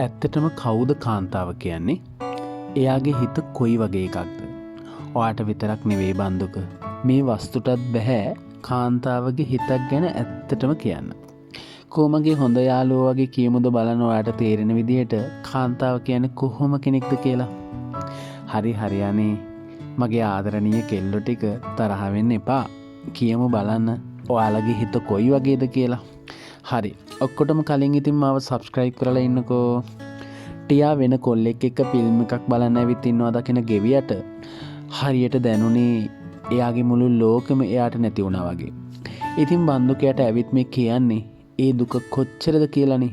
ඇත්තටම කවුද කාන්තාව කියන්නේ? එයාගේ හිත කොයි වගේ එකක්ද? ඔයාට විතරක් නෙවෙයි බන්දුක. මේ වස්තුටත් බැහැ කාන්තාවගේ හිතක් ගැන ඇත්තටම කියන්න. කොමගේ හොඳ යාළුවෝ වගේ කියමුද බලන්න ඔයාට තේරෙන විදිහට කාන්තාව කියන්නේ කොහොම කෙනෙක්ද කියලා. හරි හරි අනේ මගේ ආදරණීය කෙල්ලෝ ටික තරහ වෙන්න එපා. කියමු බලන්න ඔයාලගේ හිත කොයි වගේද කියලා. හරි ඔක්කොටම කලින් ඉතින් මාව සබ්ස්ක්‍රයිබ් කරලා ඉන්නකෝ. ටියා වෙන කොල්ලෙක් එක්ක ෆිල්ම් එකක් බලන්න ඇවිත් ඉන්නවා දකින ගෙවියට හරියට දැනුනේ එයාගේ මුළු ලෝකෙම එයාට නැති වුණා වගේ. ඉතින් බන්දුකයට ඇවිත් මේ කියන්නේ ඒ දුක කොච්චරද කියලානේ.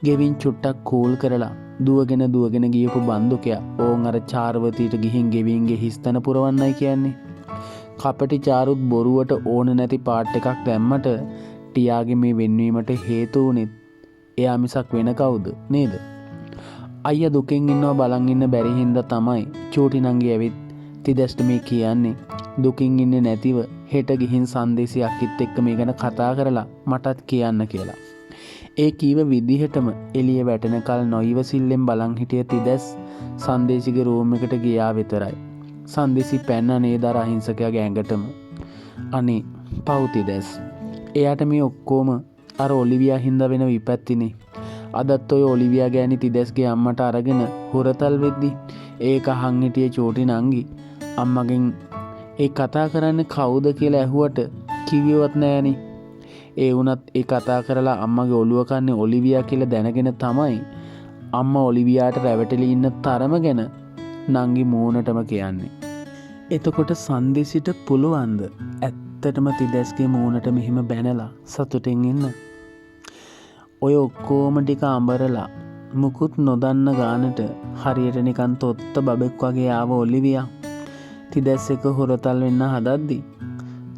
ගෙවින් චුට්ටක් කූල් කරලා දුවගෙන දුවගෙන ගියපු බන්දුකයා ඕන් අර චාර්වතීට ගිහින් ගෙවින්ගේ හිස්තන පුරවන්නයි කියන්නේ. කපටි චාරුත් බොරුවට ඕන නැති පාට් එකක් දැම්මට ටියාගේ මේ වෙන්වීමට හේතු වුණෙත් එයා මිසක් වෙන කවුද නේද? අයියා දුකෙන් ඉන්නවා බලන් ඉන්න බැරි හින්දා තමයි චූටි නංගි ඇවිත් තිදැස්ට මේ කියන්නේ දුකින් ඉන්නේ නැතිව හෙට ගිහින් සංදේශي අක්කිත් එක්ක මේ ගැන කතා කරලා මටත් කියන්න කියලා. ඒ කීව විදිහටම එළිය වැටෙනකල් නොයිවසිල්ලෙන් බලන් හිටිය තිදැස් සංදේශිගේ රූම් එකට ගියා විතරයි. සංදේශි පැන්න නේද අර අහිංසකයාගේ ඇඟටම. අනේ පව් තිදැස්. එයාට මේ ඔක්කොම අර ඔලිවියා හින්දා වෙන විපැත්තිනේ. අදත් ඔය ඔලිවියා ගෑණි තිදැස්ගේ අම්මට අරගෙන හුරතල් වෙද්දි ඒක අහන් හිටිය චූටි නංගි අම්මගෙන් ඒ කතා කරන්නේ කවුද කියලා ඇහුවට කිව්වෙවත් නෑනේ. ඒ වුණත් ඒ කතා කරලා අම්මගේ ඔළුව කන්නේ ඔලිවියා කියලා දැනගෙන තමයි අම්මා ඔලිවියාට රැවටිලි ඉන්න තරම ගැන නංගි මූණටම කියන්නේ. එතකොට සන්දෙසිට පුළුවන්ද ඇත්තටම තිදැස්ගේ මූණට මෙහෙම බැනලා සතුටින් ඉන්න? ඔය ඔක්කොම ටික අඹරලා මුකුත් නොදන්න ගානට හරියට නිකන් තොත්ත බබෙක් වගේ ආව ඔලිවියා තිදැස් එක හොරතල් වෙන්න හදද්දි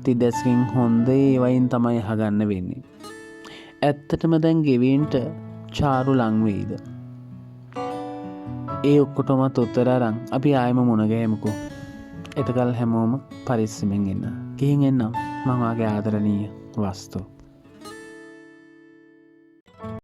තිදැස්ගෙන් හොඳ ඒවයින් තමයි අහගන්න වෙන්නේ. ඇත්තටම දැන් ගෙවීන්ට චාරු ලං වෙයිද? ඒ ඔක්කොටමත් උත්තර අරන් අපි ආයෙම මුණ ගැහෙමුකෝ. එතකල් හැමෝම පරිස්සමෙන් ඉන්න. ගිහින් එන්නම් මං ඔයාගේ ආදරණීය වස්තු.